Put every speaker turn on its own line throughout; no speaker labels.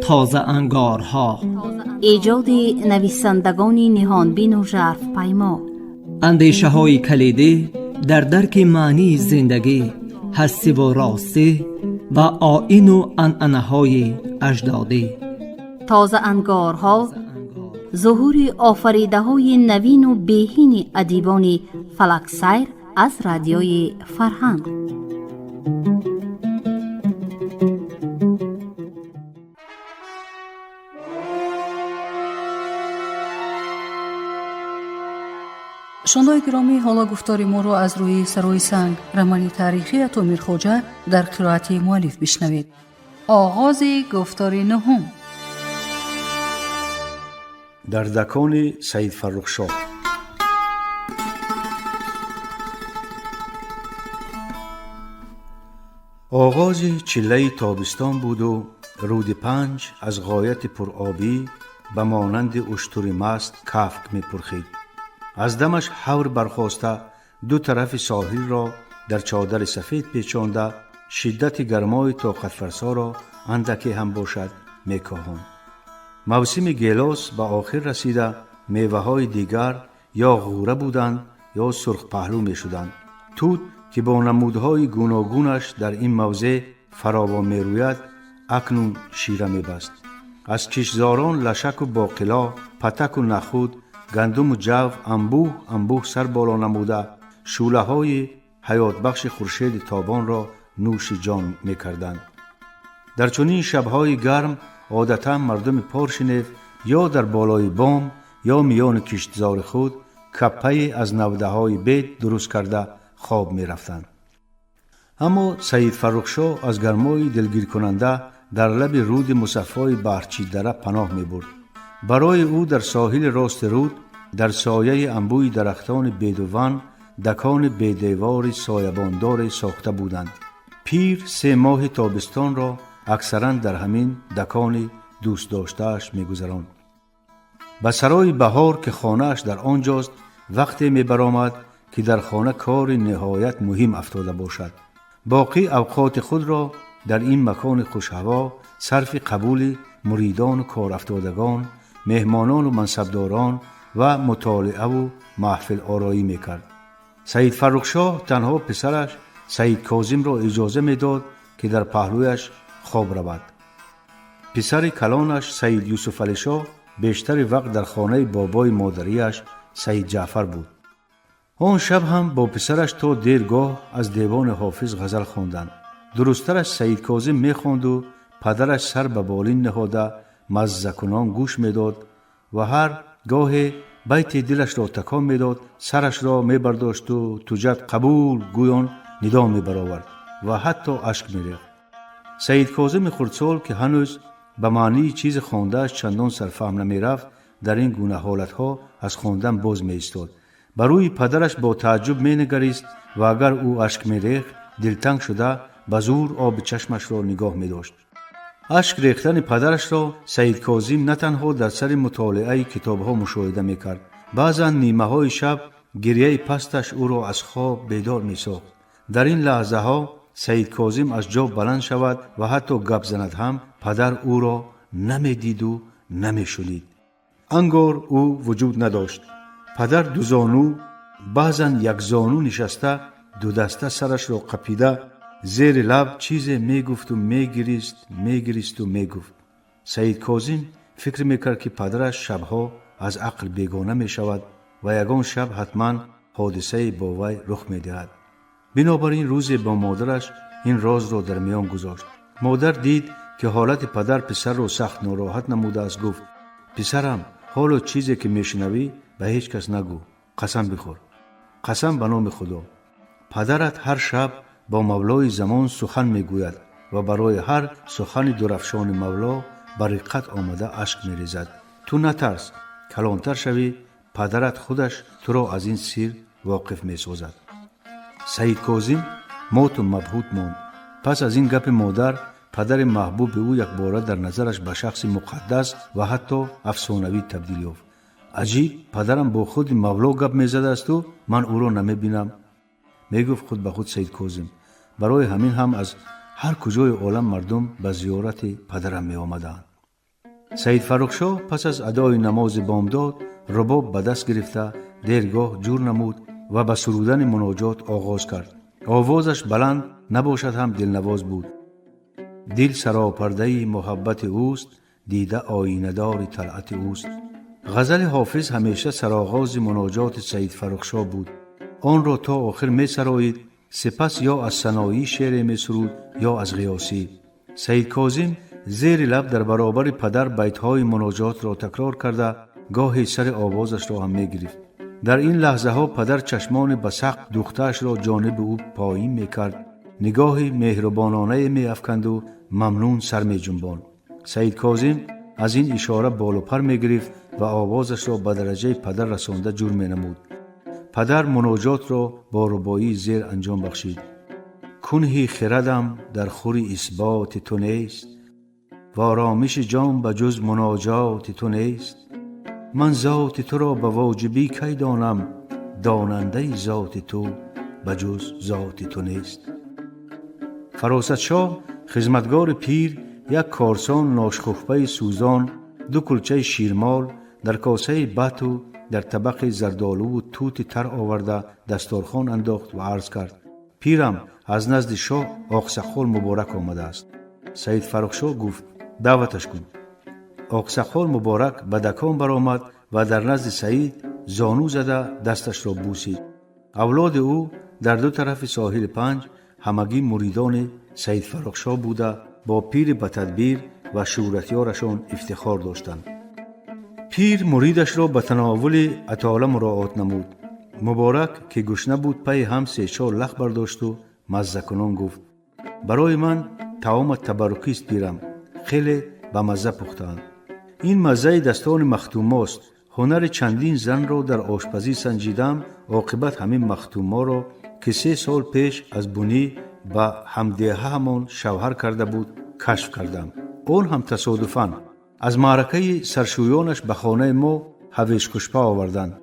Тозаангорҳо.
Эҷоди нависандагони ниҳонбину жарфпаймо.
Андешаҳои калидӣ дар дарки маънии зиндагӣ, ҳастиву ростӣ ва оину анъанаҳои аҷдодӣ.
Тозаангорҳо зуҳури офаридаҳои навину беҳини адибони фалаксайр аз Радиои Фарҳанг.
Шунавандагони гиромӣ, ҳоло гуфтори моро аз рӯи «Сарои санг», романи таърихии Ато Мирхоҷа дар қироати муаллиф бишнавед. Оғози гуфтори нуҳум.
Дар дакони Саид Фаррухшоҳ. Оғози чиллаи тобистон буду руди Панҷ аз ғояти пуробӣ ба монанди уштури маст кафк мепурхид. Аз дамаш ҳавр бархоста, ду тарафи соҳилро дар чодари сафед печонда, шиддати гармои тоқатфарсоро андаке ҳам бошад мекоҳонд. Мавсими гелос ба охир расида, меваҳои дигар ё ғӯра буданд, ё сурхпаҳлӯ мешуданд. Тут, ки бо намудҳои гуногунаш дар ин мавзеъ фаровон мерӯяд, акнун шира мебаст. Аз киштзорон лашаку боқило, патаку нахӯд, гандуму ҷав анбӯҳ анбӯҳ сар боло намуда, шӯълаҳои ҳаётбахши хуршеди тобонро нӯши ҷон мекарданд. Дар чунин шабҳои гарм одатан мардуми Поршинев ё дар болои бом, ё миёни киштзори худ каппае аз навдаҳои бед дуруст карда хоб мерафтанд. Аммо Саид Фаррухшоҳ аз гармои дилгиркунанда дар лаби руди мусаффои Баҳрчиддара паноҳ мебурд. Барои ӯ дар соҳили рости руд, дар сояи анбӯи дарахтони бедуван, дакони бедевори соябондоре сохта буданд. Пир 3 моҳи тобистонро аксаран дар ҳамин дакони дӯстдоштааш мегузаронд. Ба сарои баҳор, ки хонааш дар он ҷост, вақте мебаромад, ки дар хона кори ниҳоят муҳим афтода бошад. Боқӣ авқоти худро дар ин макони хушҳаво сарфи қабули муридону корафтодагон, меҳмонону мансабдорон ва мутолиаву маҳфилороӣ мекард. Саид Фаррухшоҳ танҳо писараш Саид Козимро иҷоза медод, ки дар паҳлӯяш хоб равад. Писари калонаш Саид Юсуфалишоҳ бештари вақт дар хонаи бобои модариаш Саид Ҷаъфар буд. Он шаб ҳам бо писараш то дергоҳ аз Девони Ҳофиз ғазал хонданд. Дурусттараш, Саид Козим мехонду падараш сар ба болин ниҳода, маззакунон гӯш медод ва ҳар гоҳе байти дилашро такон медод, сарашро мебардошту туҷат қабул гӯён нидо мебаровард ва ҳатто ашк мерехт. Саид Козими хурдсол, ки ҳанӯз ба маънии чизи хондааш чандон сарфаҳм намерафт, дар ин гуна ҳолатҳо аз хондан боз меистод, ба рӯи падараш бо тааҷҷуб менигарист ва агар ӯ ашк мерехт, дилтанг шуда, ба зур оби чашмашро нигоҳ медошт. Ашк рехтани падарашро Саид Козим на танҳо дар сари мутолиаи китобҳо мушоҳида мекард. Баъзан нимаҳои шаб гирьяи пасташ ӯро аз хоб бедор месохт. Дар ин лаҳзаҳо Саид Козим аз ҷо баланд шавад ва ҳатто гап занад ҳам, падар ӯро намедиду намешунид. Ангор ӯ вуҷуд надошт. Падар дузону, баъзан якзону нишаста, дудаста сарашро қапида, зери лаб чизе мегуфту мегирист, мегиристу мегуфт. Саид Козим фикр мекард, ки падараш шабҳо аз ақл бегона мешавад ва ягон шаб ҳатман ҳодисае бо вай рух медиҳад. Бинобар ин рӯзе бо модараш ин розро дар миён гузошт. Модар дид, ки ҳолати падар писарро сахт нороҳат намудааст, гуфт: «Писарам, ҳоло чизе ки мешунавӣ, ба ҳеҷ кас нагӯ, қасам бихӯр, қасам ба номи Худо. Падарат ҳар шаб бо Мавлои замон сухан мегӯяд ва барои ҳар сухани дурафшони Мавло ба риққат омада ашк мерезад. Ту натарс, калонтар шавӣ, падарат худаш туро аз ин сир воқиф месозад». Саид Козим моту мабҳут монд. Пас аз ин гапи модар падари маҳбуби ӯ якбора дар назараш ба шахси муқаддас ва ҳатто афсонавӣ табдил ёфт. «Аҷиб, падарам бо худи Мавло гап мезадаасту ман ӯро намебинам», мегуфт худ ба худ Саид Козим. «Барои ҳамин ҳам аз ҳар куҷои олам мардум ба зиёрати падарам меомаданд». Саид Фаррухшоҳ пас аз адои намози бомдод рубоб ба даст гирифта дергоҳ ҷур намуд ва ба сурудани муноҷот оғоз кард. Овозаш баланд набошад ҳам дилнавоз буд. Дил саропардаи муҳаббати ӯст, дида оинадори талъати ӯст. Ғазали Ҳофиз ҳамеша сароғози муноҷоти Саид Фаррухшоҳ буд. Онро то охир месароид, сипас ё аз Саноӣ шеъре месуруд, ё аз Ғиёсӣ. Саид Козим зери лаб дар баробари падар байтҳои муноҷотро такрор карда, гоҳе сари овозашро ҳам мегирифт. Дар ин лаҳзаҳо падар чашмони ба сақф духтаашро ҷониби ӯ поин мекард, нигоҳи меҳрубононае меафканду мамнун сар меҷунбонд. Саид Козим аз ин ишора болупар мегирифт ва овозашро ба дараҷаи падар расонда ҷур менамуд. Падар муноҷотро бо рубоии зер анҷом бахшид: кунҳи хирадам дар хури исботи ту нест ва оромиши ҷон ба ҷуз муноҷоти ту нест. Ман зоти туро ба воҷибӣ кай донам, донандаи зоти ту ба ҷуз зоти ту нест. Фаросатшоҳ, хизматгори пир, як корсон ношхуфпаи сӯзон, ду кулчаи ширмол дар косаи бату дар табақи зардолуву тути тар оварда дасторхон андохт ва арз кард: пирам, аз назди шоҳ Оқсақол Муборак омадааст. Саид Фаррухшоҳ гуфт: даъваташ кун. Оқсақол Муборак ба дакон баромад ва дар назди Саид зону зада дасташро бусид. Авлоди ӯ дар ду тарафи соҳили Панҷ ҳамагӣ муридони Саид Фаррухшоҳ буда, бо пири батадбир ва шӯҳратёрашон ифтихор доштанд. Пир муридашро ба тановули атола муроот намуд. Муборак, ки гушна буд, пайи ҳам се-чор лах бардошту маззакунон гуфт: барои ман таомат табаррукист, пирам, хеле ба мазза пухтаанд. Ин маззаи дастони махтумост. Ҳунари чандин занро дар ошпазӣ санҷидам, оқибат ҳамин махтуморо, ки 3 сол пеш аз бунӣ ба ҳамдеҳаамон шавҳар карда буд, кашф кардам. Он ҳам тасодуфан. Аз маъракаи саршӯёнаш ба хонаи мо ҳавешкушпа оварданд.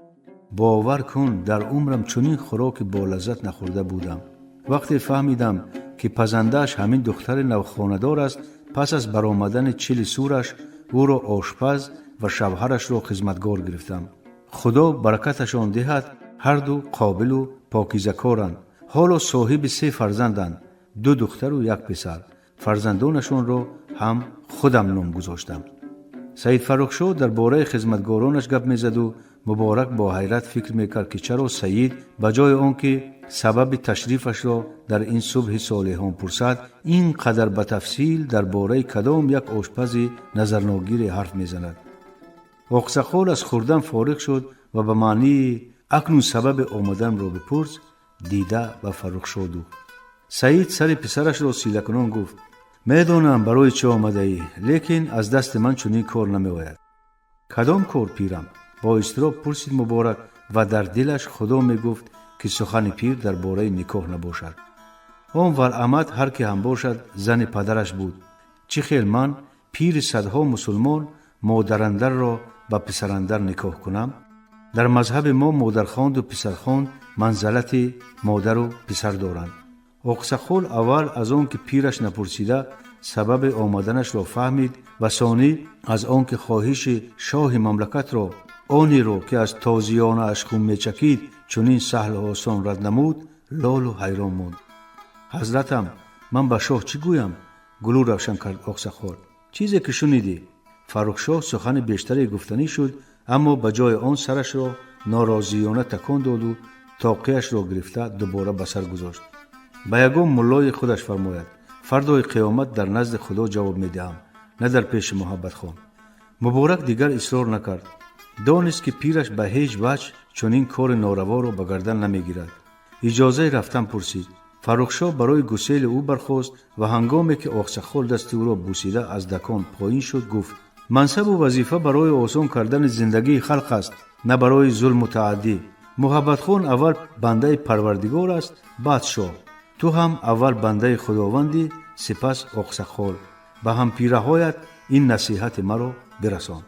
Бовар кун, дар умрам чунин хӯроки болаззат нахӯрда будам. Вақте фаҳмидам, ки пазандааш ҳамин духтари навхонадор аст, пас аз баромадани чили сураш ӯро ошпаз ва шавҳарашро хизматгор гирифтам. Худо баракаташон диҳад, ҳарду қобилу покизакоранд. Ҳоло соҳиби 3 фарзанданд, 2 духтару 1 писар. Фарзандонашонро ҳам худам ном гузоштам. Саид Фаррухшоҳ дар бораи хизматгоронаш гап мезаду Муборак бо ҳайрат фикр мекард, ки чаро Саид ба ҷои он ки сабаби ташрифашро дар ин субҳи солиҳон пурсад, ин қадар ба тафсил дар бораи кадом як ошпази назарногире ҳарф мезанад. Оқсақол аз хӯрдан фориғ шуд ва ба маънии акнун сабаби омаданро бипурс дида ба Фаррухшоҳ духт. Саид сари писарашро силакунон гуфт: медонам барои чӣ омадаӣ, лекин аз дасти ман чунин кор намеояд. Кадом кор, пирам? Бо изтироб пурсид Муборак ва дар дилаш Худо мегуфт, ки сухани пир дар бораи никоҳ набошад. Он валамад ҳар ки ҳам бошад, зани падараш буд. Чӣ хел ман, пири садҳо мусулмон, модарандарро ба писарандар никоҳ кунам? Дар мазҳаби мо модархонду писархонд манзалати модару писар доранд. Оқсақол аввал аз он ки пираш напурсида сабаби омаданашро фаҳмид ва сонӣ аз он ки хоҳиши шоҳи мамлакатро, онеро ки аз тозиёнааш хун мечакид, чунин саҳлу осон рад намуд, лолу ҳайрон монд. Ҳазратам, ман ба шоҳ чӣ гӯям? Гулӯ равшан кард Оқсақол. Чизе ки шунидӣ. Фаррухшоҳ сухани бештаре гуфтанӣ шуд, аммо ба ҷои он сарашро норозиёна такон доду тоқияшро гирифта дубора ба сар гузошт. Ба ягон муллои худаш фармояд: фардои қиёмат дар назди Худо ҷавоб медиҳам, на дар пеши Муҳаббатхон. Муборак дигар исрор накард. Донист, ки пираш ба ҳеҷ ваҷҳ чунин кори нораворо ба гардан намегирад. Иҷозаи рафтан пурсид. Фаррухшоҳ барои гусели ӯ бархост ва ҳангоме ки Оқсақол дасти ӯро бусида аз дакон поин шуд, гуфт: мансабу вазифа барои осон кардани зиндагии халқ аст, на барои зулму тааддӣ. Муҳаббатхон аввал бандаи Парвардигор аст, баъд шоҳ. Ту ҳам аввал бандаи Худовандӣ, сипас Оқсақол. Ба ҳампираҳоят ин насиҳати маро бирасон.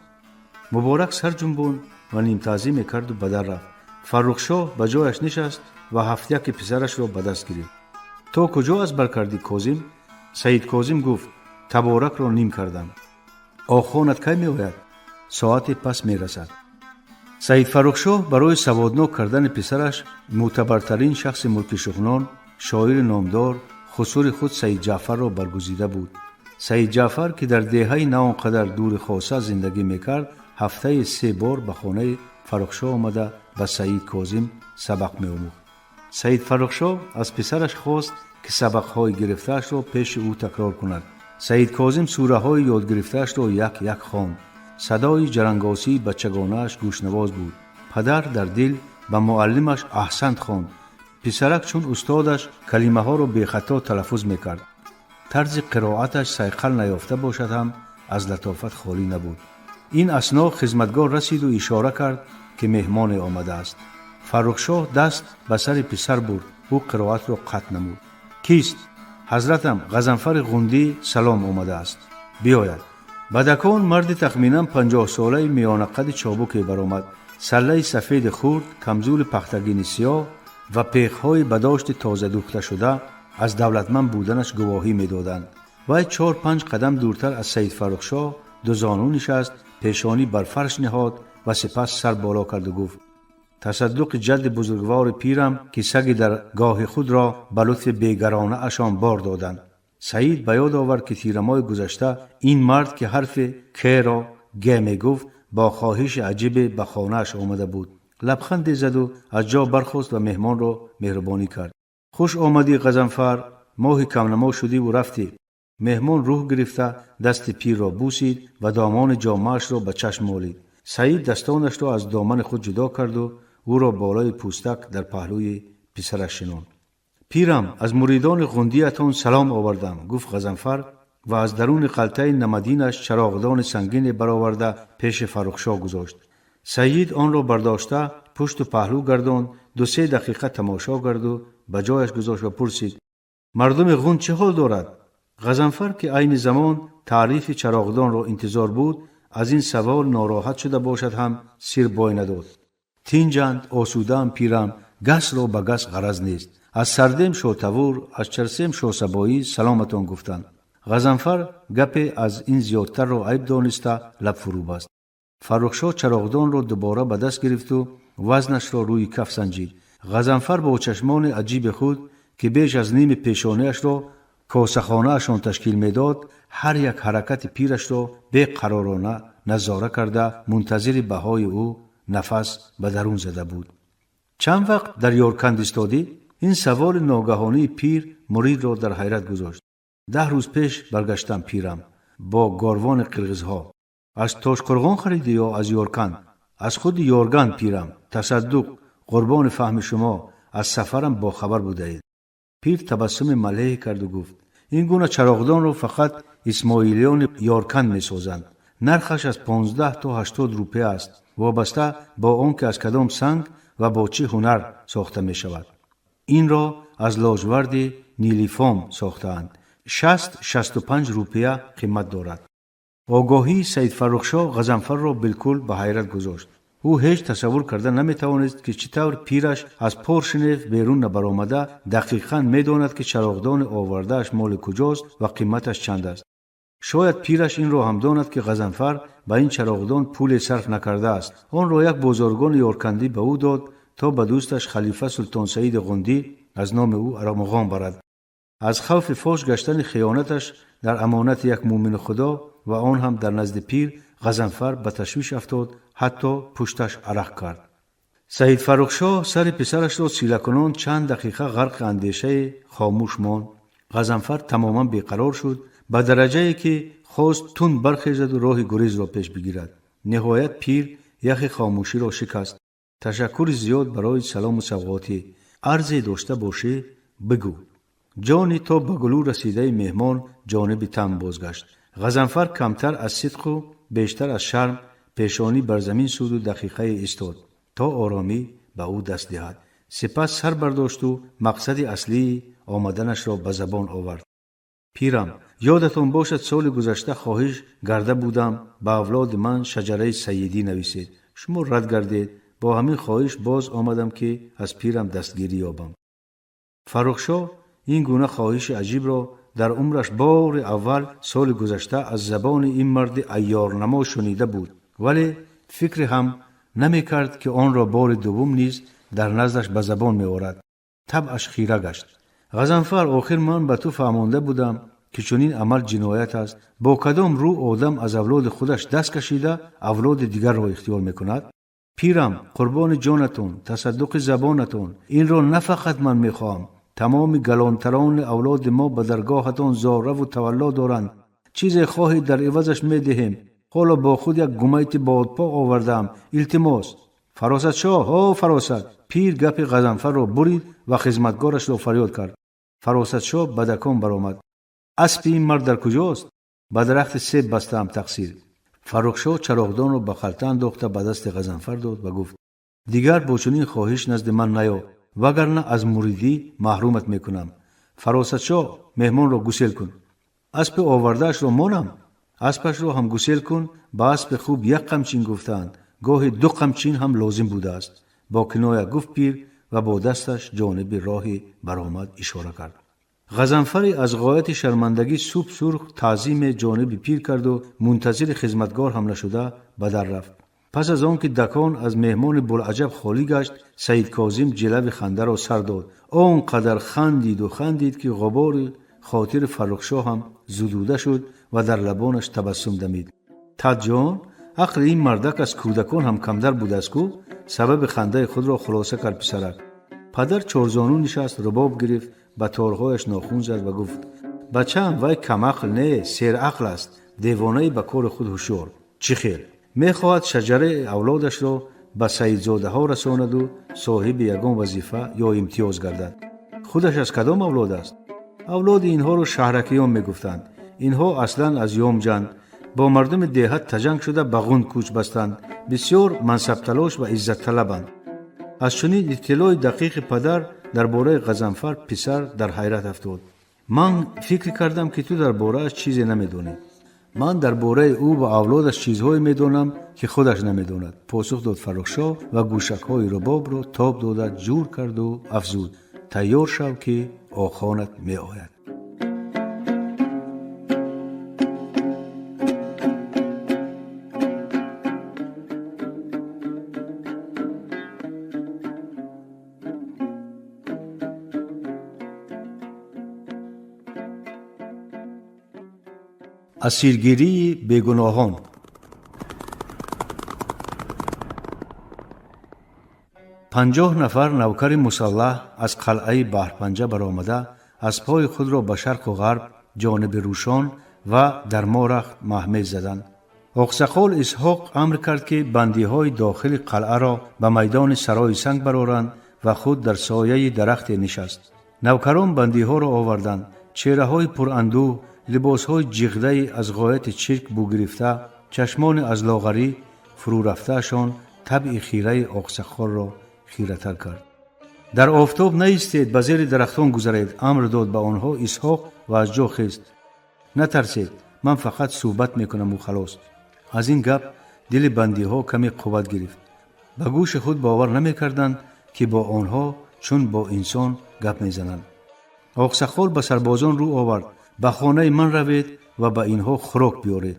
Муборак сар ҷунбонд ва нимтаъзим мекарду ба дар рафт. Фаррухшоҳ ба ҷояш нишаст ва ҳафтяки писарашро ба даст гирифт. То куҷо аз бар кардӣ, Козим? Саид Козим гуфт: таборакро ним кардам. Охонат кай меояд? Соате пас мерасад. Саид Фаррухшоҳ барои саводнок кардани писараш мӯътабартарин шахси мулки Шуғнон, шоири номдор, хусури худ Саид Ҷаъфарро баргузида буд. Саид Ҷаъфар, ки дар деҳаи на он қадар дури Хоса зиндагӣ мекард, ҳафтаи се бор ба хонаи Фаррухшоҳ омада ба Саид Козим сабақ меомӯхт. Саид Фаррухшоҳ аз писараш хост, ки сабақҳои гирифтаашро пеши ӯ такрор кунад. Саид Козим сураҳои ёдгирифтаашро як як хонд. Садои ҷарангосии бачагонааш гӯшнавоз буд. Падар дар дил ба муаллимаш аҳсант хонд. Писарак чун устодаш калимаҳоро бехато талаффуз мекард. Тарзи қироаташ сайқал наёфта бошад ҳам, аз латофат холӣ набуд. Ин асно хизматгор расиду ишора кард, ки меҳмоне омадааст. Фаррухшоҳ даст ба сари писар бурд. Ӯ қироатро қатъ намуд. Кист? Ҳазратам, Ғазанфари Ғундӣ салом омадааст. Биёяд. Ба дакон марди тахминан 50-солаи миёнақади чобуке баромад. Саллаи сафеди хурд, камзули пахтагини сиёҳ ва пехҳои ба дошти тозадӯхташуда аз давлатманд буданаш гувоҳӣ медоданд. Вай чор панҷ қадам дуртар аз Саид Фаррухшоҳ дузону нишаст, пешонӣ бар фарш ниҳод ва сипас сар боло карду гуфт: «Тасаддуқи ҷадди бузургвори пирам, ки саги даргоҳи худро ба лутфи бегаронаашон бор доданд». Саид ба ёд овард, ки тирамоҳи гузашта ин мард, ки ҳарфи к-ро г мегуфт, бо хоҳиши аҷибе ба хонааш омада буд. Лабханде заду аз ҷо бархост ва меҳмонро меҳрубонӣ кард. «Хуш омадӣ, Ғазанфар! Моҳи камнамо шудиву рафтӣ». Меҳмон рӯҳ гирифта дасти пирро бусид ва домони ҷомаашро ба чашм молид. Саид дастонашро аз домани худ ҷудо карду ӯро болои пӯстак дар паҳлӯи писараш шинонд. «Пирам, аз муридони ғундиятон салом овардам», гуфт Ғазанфар ва аз даруни халтаи намадинаш чароғдони сангине бароварда пеши Фаррухшоҳ гузошт. Саид онро бардошта пушту паҳлӯ гардонд, ду-се дақиқа тамошо карду ба ҷояш гузошт ва пурсид: «Мардуми Ғунд чӣ ҳол дорад?» Ғазанфар, ки айни замон таърифи чароғдонро интизор буд, аз ин савол нороҳат шуда бошад ҳам, сир бой надод. «Тинҷанд, осудаам, пирам, гасро ба гас ғараз нест. Аз Сардем Шотавур, аз Чарсем Шосабоӣ саломатон гуфтанд». Ғазанфар гапе аз ин зиёдтарро айб дониста лаб фурӯ баст. Фаррухшоҳ чароғдонро дубора ба даст гирифту вазнашро рӯи каф санҷид. Ғазанфар бо чашмони аҷиби худ, ки беш аз ними пешониашро косахонаашон ташкил медод, ҳар як ҳаракати пирашро беқаророна назора карда, мунтазири баҳои ӯ нафас ба дарун зада буд. «Чанд вақт дар Ёрканд истодӣ?» Ин саволи ногаҳонии пир муридро дар ҳайрат гузошт. «10 рӯз пеш баргаштам, пирам, бо горвони қирғизҳо». «Аз Тошқурғон харидӣ ё аз Ёрканд?» «Аз худи Ёрганд, пирам». «Тасаддуқ, қурбони фаҳми шумо, аз сафарам бохабар будаед». Пир табассуми малеҳе карду гуфт: «Ин гуна чароғдонро фақат исмоилиёни Ёрканд месозанд. Нархаш аз 15 то 80 рупия аст, вобаста бо он ки аз кадом санг ва бо чӣ ҳунар сохта мешавад. Инро аз лоҷварди нилифом сохтаанд, 60-65 рупия қимат дорад». Огоҳии Саид Фаррухшоҳ Ғазанфарро билкул ба ҳайрат гузошт. Ӯ ҳеҷ тасаввур карда наметавонист, ки чӣ тавр пираш аз Поршнев берун набаромада дақиқан медонад, ки чароғдони овардааш моли куҷост ва қиматаш чанд аст. Шояд пираш инро ҳам донад, ки Ғазанфар ба ин чароғдон пуле сарф накардааст. Онро як бозоргони ёркандӣ ба ӯ дод, то ба дӯсташ халифа Султонсаиди Ғундӣ аз номи ӯ армуғон барад. Аз хавфи фош гаштани хиёнаташ дар амонати як муъмини худо ва он ҳам дар назди пир, Ғазанфар ба ташвиш афтод, ҳатто пушташ арақ кард. Саид Фаррухшоҳ сари писарашро силакунон чанд дақиқа ғарқи андешаи хомӯш монд. Ғазанфар тамоман беқарор шуд, ба дараҷае ки хост тунд бархезаду роҳи гурезро пеш бигирад. Ниҳоят пир яхи хомӯширо шикаст: «Ташаккури зиёд барои салому савғотӣ. Арзе дошта бошӣ, бигӯ». Ҷони то ба гулӯ расидаи меҳмон ҷониби там бозгашт. Ғазанфар камтар аз сидқу бештар аз шарм пешонӣ бар замин суду дақиқае истод, то оромӣ ба ӯ даст диҳад. Сипас сар бардошту мақсади аслии омаданашро ба забон овард: «Пирам, ёдатон бошад, соли гузашта хоҳиш гарда будам, ба авлоди ман шаҷараи саидӣ нависед. Шумо рад гардед. Бо ҳамин хоҳиш боз омадам, ки аз пирам дастгирӣ ёбам». Фаррухшоҳ ин гуна хоҳиши аҷибро Дар умраш бори аввал соли гузашта аз забони ин марди айёрнамо шунида буд, вале фикре ҳам намекард, ки онро бори дуввум низ дар наздаш ба забон меорад. Табъаш хира гашт. Ғазанфар, охир ман ба ту фаҳмонда будам, ки чунин амал ҷиноят аст. Бо кадом рӯ одам аз авлоди худаш даст кашида, авлоди дигарро ихтиёр мекунад? Пирам, қурбони ҷонатон, тасаддуқи забонатон, инро на фақат ман мехоҳам, тамоми галонтарони авлоди мо ба даргоҳатон зораву тавалло доранд. Чизе хоҳед, дар ивазаш медиҳем. Ҳоло бо худ як гумайти бодпо овардаам. Илтимос. Фаросатшоҳ, ҳо Фаросат! Пир гапи Ғазанфарро бурид ва хизматгорашро фарёд кард. Фаросатшоҳ ба дакон баромад. Аспи ин мард дар куҷост? Ба дарахти себ бастаам, тақсир. Фаррухшоҳ чароғдонро ба халта андохта, ба дасти Ғазанфар дод ва гуфт: дигар бо чунин хоҳиш назди ман наё, вагарна аз муридӣ маҳрумат мекунам. Фаросатшоҳ, меҳмонро гусел кун. Аспи овардаашро монам? Аспашро ҳам гусел кун. Ба аспи хуб як қамчин гуфтаанд, гоҳе ду қамчин ҳам лозим будааст, бо киноя гуфт пир ва бо дасташ ҷониби роҳи баромад ишора кард. Ғазанфаре аз ғояти шармандагӣ суб сурх таъзиме ҷониби пир карду мунтазири хизматгор ҳам нашуда ба дар рафт. Пас аз он ки дакон аз меҳмони булъаҷаб холӣ гашт, Саид Козим ҷилави хандаро сар дод. Он қадар хандиду хандид, ки ғубори хотири Фаррухшоҳ ҳам зудуда шуд ва дар лабонаш табассум дамид. Тадҷон, ақли ин мардак аз кӯдакон ҳам камтар будааст ку, сабаби хандаи худро хулоса кард писарак. Падар чорзону нишаст, рубоб гирифт, ба торҳояш нохун зад ва гуфт: бачаам, вай камақл не, серақл аст, девонаи ба кори худ ҳушёр. Чӣ хел? Мехоҳад шаҷараи авлодашро ба саидзодаҳо расонаду соҳиби ягон вазифа ё имтиёз гардад. Худаш аз кадом авлод аст? Авлоди инҳоро шаҳракиён мегуфтанд. Инҳо аслан аз Ёмҷанд, бо мардуми деҳат таҷанг шуда ба Ғунд кӯч бастанд. Бисёр мансабталош ва иззатталабанд. Аз чунин иттилои дақиқи падар дар бораи Ғазанфар писар дар ҳайрат афтод. Ман фикр кардам, ки ту дар борааш чизе намедонӣ. Ман дар бораи ӯ ва авлодаш чизҳое медонам, ки худаш намедонад, посух дод Фаррухшоҳ ва гӯшакҳои рубобро тоб дода ҷур карду афзуд: тайёр шав, ки охонат меояд. Асиргирии бегуноҳон. 50 нафар навкари мусаллаҳ аз қалъаи Баҳрпанҷа баромада, аспҳои худро ба шарқу ғарб, ҷониби Рӯшон ва Дарморахт маҳмез заданд. Оқсақол Исҳоқ амр кард, ки бандиҳои дохили қалъаро ба майдони Сарои Санг бароранд ва худ дар сояи дарахте нишаст. Навкарон бандиҳоро оварданд. Чеҳраҳои пурандӯҳ, либосҳои ҷиғдаи аз ғояти чирк бугирифта, чашмони аз лоғарӣ фурӯрафтаашон табъи хираи оқсақолро хиратар кард. Дар офтоб наистед, ба зери дарахтон гузаред, амр дод ба онҳо Исҳоқ ва аз ҷо хест. Натарсед, ман фақат суҳбат мекунаму халос. Аз ин гап дили бандиҳо каме қувват гирифт. Ба гӯши худ бовар намекарданд, ки бо онҳо чун бо инсон гап мезананд. Оқсақол ба сарбозон рӯ овард: ба хонаи ман равед ва ба инҳо хӯрок биёред.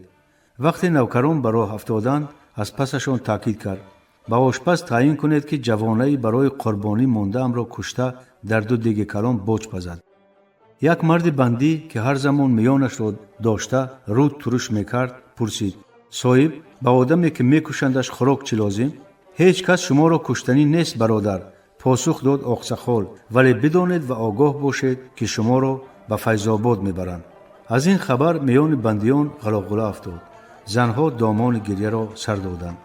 Вақте навкарон ба роҳ афтоданд, аз пасашон таъкид кард: ба ошпаз таъйин кунед, ки ҷавонаи барои қурбонӣ мондаамро кушта, дар ду деги калон боч пазад. Як марди бандӣ, ки ҳар замон миёнашро дошта рӯ туруш мекард, пурсид: соҳиб, ба одаме, ки мекушандаш, хӯрок чӣ лозим? Ҳеҷ кас шуморо куштанӣ нест, бародар, посух дод оқсақол, вале бидонед ва огоҳ бошед, ки шуморо ба Файзобод мебаранд. Аз ин хабар миёни бандиён ғалоғула афтод. Занҳо домони гирьяро сар доданд.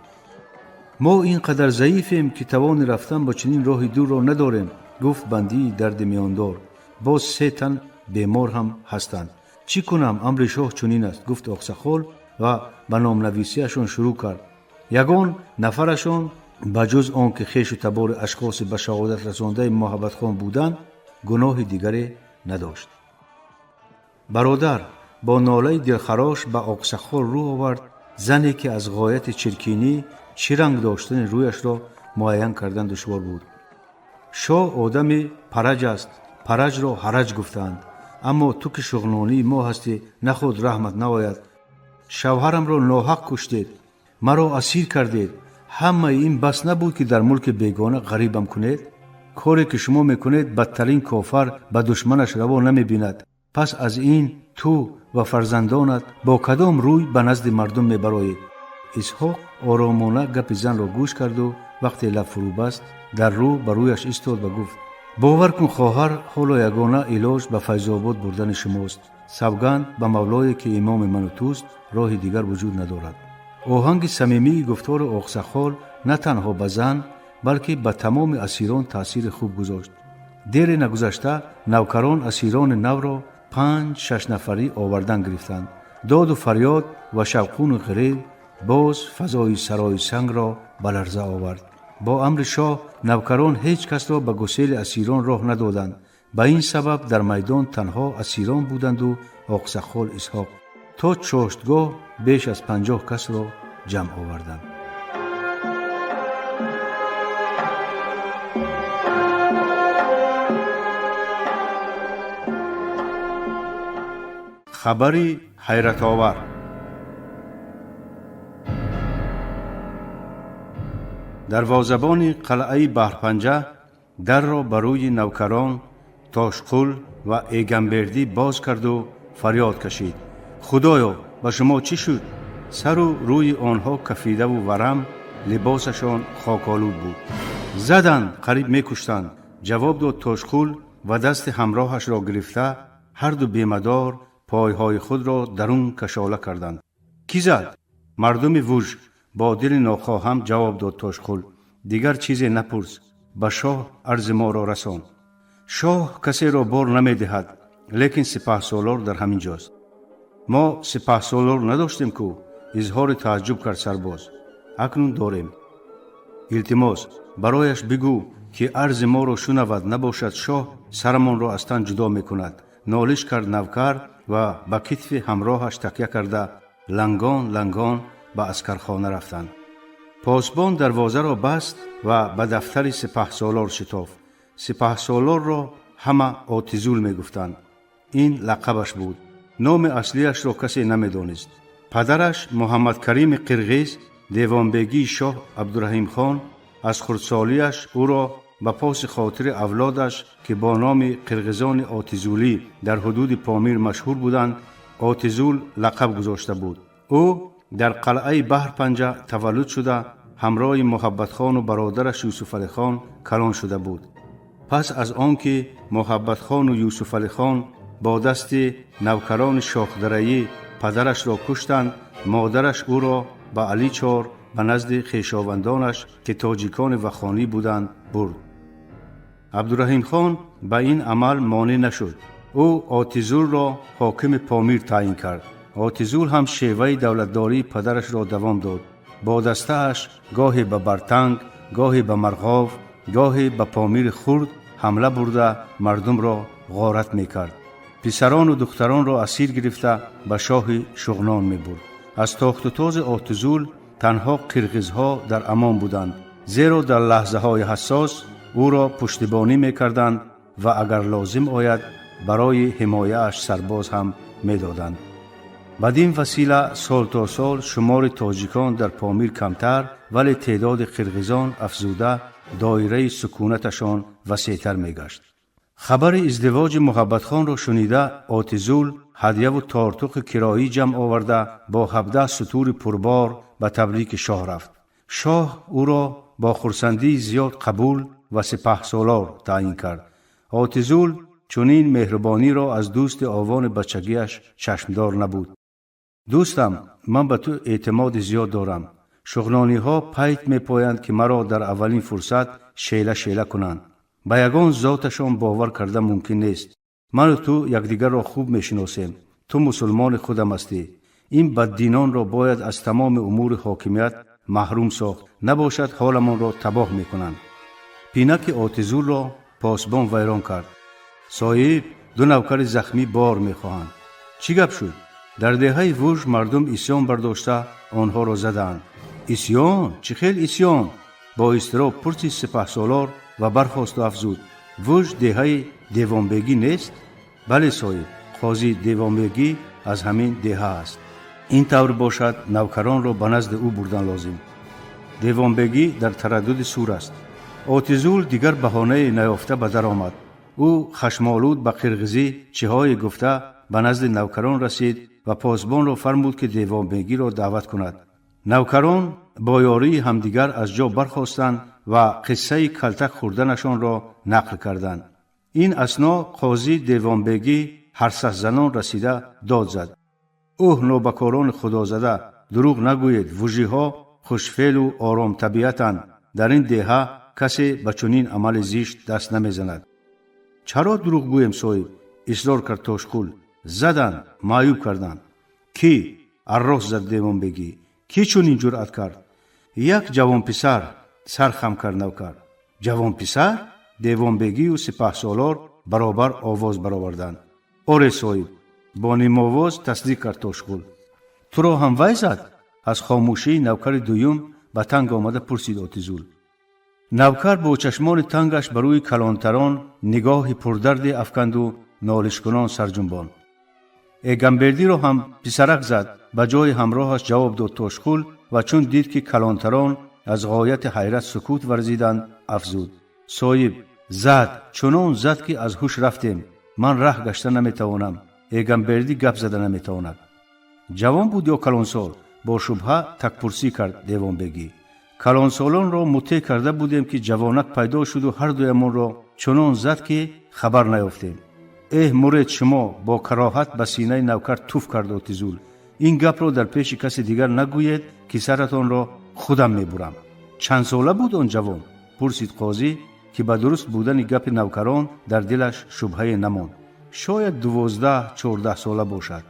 Мо ин қадар заифем, ки тавони рафтан ба чунин роҳи дурро надорем, гуфт бандии дарди миёндор. Боз се тан бемор ҳам ҳастанд. Чӣ кунам, амри шоҳ чунин аст, гуфт оқсақол ва ба номнависиашон шурӯъ кард. Ягон нафарашон ба ҷуз он ки хешу табори ашхоси ба шаҳодат расондаи Муҳаббатхон буданд, гуноҳи дигаре надошт. Бародар, бо нолаи дилхарош ба оқсақол рӯ овард зане, ки аз ғояти чиркинӣ чӣ ранг доштани рӯяшро муайян кардан душвор буд. Шоҳ одами параҷ аст, параҷро ҳараҷ гуфтаанд. Аммо ту ки шуғнонии мо ҳастӣ, наход раҳмат наояд. Шавҳарамро ноҳақ куштед, маро асир кардед. Ҳамаи ин бас набуд, ки дар мулки бегона ғарибам кунед? Коре ки шумо мекунед, бадтарин кофар ба душманаш раво намебинад. Пас аз ин ту ва фарзандонат бо кадом рӯй ба назди мардум мебароед? Исҳоқ оромона гапи занро гӯш карду вақте лаб фурӯ баст, дар рӯ ба рӯяш истод ва гуфт: бовар кун, хоҳар, ҳоло ягона илоҷ ба Файзобод бурдани шумост. Савганд ба Мавлое, ки имоми ману туст, роҳи дигар вуҷуд надорад. Оҳанги самимии гуфтори Оқсақол на танҳо ба зан, балки ба тамоми асирон таъсири хуб гузошт. Дере нагузашта навкарон асирони навро 5-6 нафарӣ овардан гирифтанд. Доду фарёд ва шавқуну ғирев боз фазои сарои сангро ба ларза овард. Бо амри шоҳ навкарон ҳеҷ касро ба гусели асирон роҳ надоданд. Ба ин сабаб дар майдон танҳо асирон буданду Оқсақол Исҳоқ. То чоштгоҳ беш аз 50 касро ҷамъ оварданд. Хабари ҳайратовар. Дарвозабони қалъаи Баҳрпанҷа дарро ба рӯи навкарон, Тошқул ва Эгамбердӣ боз карду фарёд кашид: худоё, ба шумо чӣ шуд? Сару рӯи онҳо кафидаву варам, либосашон хоколуд буд. Заданд, қариб мекуштанд, ҷавоб дод Тошқул ва дасти ҳамроҳашро гирифта ҳарду бемадор пойҳои худро дарун кашола карданд. Кӣ зад? Мардуми Вуж, бо дили нохоҳам ҷавоб дод Тошқул. Дигар чизе напурс, ба шоҳ арзи моро расон. Шоҳ касеро бор намедиҳад, лекин сипаҳсолор дар ҳамин ҷост. Мо сипаҳсолор надоштем ку, изҳори тааҷҷуб кард сарбоз. Акнун дорем. Илтимос, барояш бигӯ, ки арзи моро шунавад, набошад шоҳ сарамонро аз тан ҷудо мекунад, нолиш кард навкар ва ба китфи ҳамроҳаш такя карда лангон лангон ба аскархона рафтанд. Посбон дарвозаро баст ва ба дафтари сипаҳсолор шитофт. Сипаҳсолорро ҳама Отизул мегуфтанд. Ин лақабаш буд. Номи аслияшро касе намедонист. Падараш Муҳаммадкарими қирғиз, девонбегии шоҳ Абдураҳимхон, аз хурдсолиаш ӯро ба поси хотири авлодаш, ки бо номи қирғизони Отизулӣ дар ҳудуди Помир машҳур буданд, Отизул лақаб гузошта буд. Ӯ дар қалъаи Баҳрпанҷа таваллуд шуда, ҳамроҳи Муҳаббатхону бародараш Юсуфалихон калон шуда буд. Пас аз он ки Муҳаббатхону Юсуфалихон бо дасти навкарони шохдараӣ падарашро куштанд, модараш ӯро ба Аличор, ба назди хешовандонаш, ки тоҷикони вахонӣ буданд, бурд. Абдураҳимхон ба ин амал монеъ нашуд. Ӯ Отизулро ҳокими Помир таъйин кард. Отизул ҳам шеваи давлатдории падарашро давом дод. Бо дастааш гоҳе ба Бартанг, гоҳе ба Марғов, гоҳе ба Помири Хурд ҳамла бурда, мардумро ғорат мекард. Писарону духтаронро асир гирифта ба шоҳи Шуғнон мебурд. Аз тохтутози Отизул танҳо қирғизҳо дар амон буданд, зеро дар лаҳзаҳои ҳассос ӯро пуштибонӣ мекарданд ва агар лозим ояд, барои ҳимояаш сарбоз ҳам медоданд. Бадин васила сол то сол шумори тоҷикон дар Помир камтар, вале теъдоди қирғизон афзуда, доираи сукунаташон васеътар мегашт. Хабари издивоҷи Муҳаббатхонро шунида, Отизул ҳадяву тортуқи кироӣ ҷамъ оварда, бо 17 сутури пурбор ба табрики шоҳ рафт. Шоҳ ӯро бо хурсандии зиёд қабул ва сипаҳсолор таъйин кард. Отизул чунин меҳрубониро аз дӯсти овони бачагиаш чашмдор набуд. Дӯстам, ман ба ту эътимоди зиёд дорам. Шуғнониҳо пайт мепоянд, ки маро дар аввалин фурсат шела шела кунанд. Ба ягон зоташон бовар карда мумкин нест. Ману ту якдигарро хуб мешиносем. Ту мусулмони худам ҳастӣ. Ин баддинонро бояд аз тамоми умури ҳокимият маҳрум сохт, набошад ҳоламонро табоҳ мекунанд. Пинаки Отизулро посбон вайрон кард. Соҳиб, ду навкари захмӣ бор мехоҳанд. Чӣ гап шуд? Дар деҳаи Вуж мардум исьён бардошта, онҳоро задаанд. Исьён? Чӣ хел исьён? Бо изтироб пурсид сипаҳсолор ва бархосту афзуд: Вуж деҳаи девонбегӣ нест? Бале соҳиб, қозӣ Девонбегӣ аз ҳамин деҳа аст. Ин тавр бошад, навкаронро ба назди ӯ бурдан лозим. Девонбегӣ дар тараддуди сур аст. Отизул дигар баҳонае наёфта ба дар омад. Ӯ хашмолуд ба қирғизӣ чиҳое гуфта ба назди навкарон расид ва посбонро фармуд, ки Девонбегиро даъват кунад. Навкарон бо ёрии ҳамдигар аз ҷо бархостанд ва қиссаи калтак хӯрданашонро нақл карданд. Ин асно қозӣ Девонбегӣ ҳарсасзанон расида дод зад: «Ӯҳ, нобакорони худозада, дурӯғ нагӯед, вужиҳо хушфеълу оромтабиатанд. Дар ин деҳа касе ба чунин амали зишт даст намезанад». «Чаро дурӯғ гӯем, соҳиб?» исрор кард Тошқул. «Заданд, маъюб карданд». «Кӣ?» аррост зад Девонбегӣ. «Кӣ чунин ҷуръат кард?» «Як ҷавонписар», сар хам кард навкар. «Ҷавонписар?» Девонбегию сипаҳсолор баробар овоз бароварданд. «Оре, соҳиб», бо нимовоз тасдиқ кард Тошқул. «Туро ҳам вай зад?» аз хомӯшии навкари дуюм ба танг омада пурсид Отизул. Навкар бо чашмони тангаш ба рӯи калонтарон нигоҳи пурдарде афканду нолишкунон сарҷунбон. «Эгамбердиро ҳам писарак зад», ба ҷои ҳамроҳаш ҷавоб дод Тошқул ва чун дид, ки калонтарон аз ғояти ҳайрат сукут варзиданд, афзуд: «Соҳиб, зад, чунон зад, ки аз ҳуш рафтем. Ман раҳ гашта наметавонам, Эгамбердӣ гап зада наметавонад». «Ҷавон буд ё калонсол?» бо шубҳа такпурсӣ кард Девонбегӣ. «Калонсолонро мутеъ карда будем, ки ҷавонак пайдо шуду ҳардуямонро чунон зад, ки хабар наёфтем». «Эҳ, муред шумо!» бо кароҳат ба синаи навкар туф кард Отизул. «Ин гапро дар пеши каси дигар нагӯед, ки саратонро худам мебурам». «Чанд сола буд он ҷавон?» пурсид қозӣ, ки ба дуруст будани гапи навкарон дар дилаш шубҳае намонд. «Шояд 12-14 сола бошад».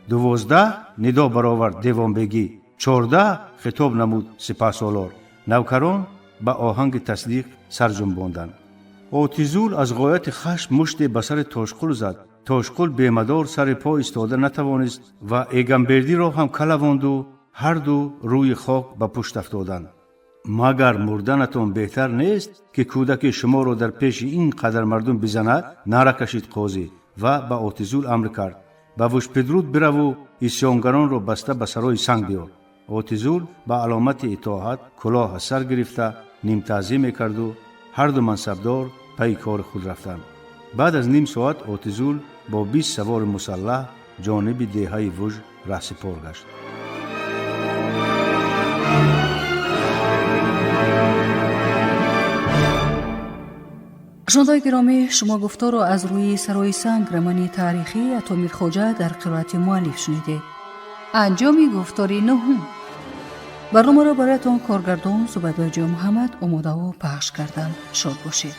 12?» нидо баровард Девонбегӣ. 14?» хитоб намуд сипаҳсолор. Навкарон ба оҳанги тасдиқ сар ҷунбонданд. Отизул аз ғояти хашм муште ба сари Тошқул зад. Тошқул бемадор сари по истода натавонист ва Эгамбердиро ҳам калавонду ҳарду рӯи хок ба пушт афтоданд. «Магар мурданатон беҳтар нест, ки кӯдаки шуморо дар пеши ин қадар мардум бизанад?» нара кашид қозӣ ва ба Отизул амр кард: «Ба Вушпедруд бираву исьёнгаронро баста ба сарои санг биёр». Отизул ба аломати итоат кулоҳ аз сар гирифта нимтаъзим мекарду ҳарду мансабдор пайи кори худ рафтанд. Баъд аз ним соат Отизул бо 20 савори мусаллаҳ ҷониби деҳаи Вуж раҳсипор гашт.
Шунавандаи гиромӣ, шумо гуфторро аз рӯи «Сарои санг» романи таърихии Атомир Хоҷа дар қироати муаллиф шунидед. Анҷоми гуфтори нуҳум. Барномаро бароятон коргардон Зубайдоҷон Муҳаммад омодаву пахш карданд. Шод бошед.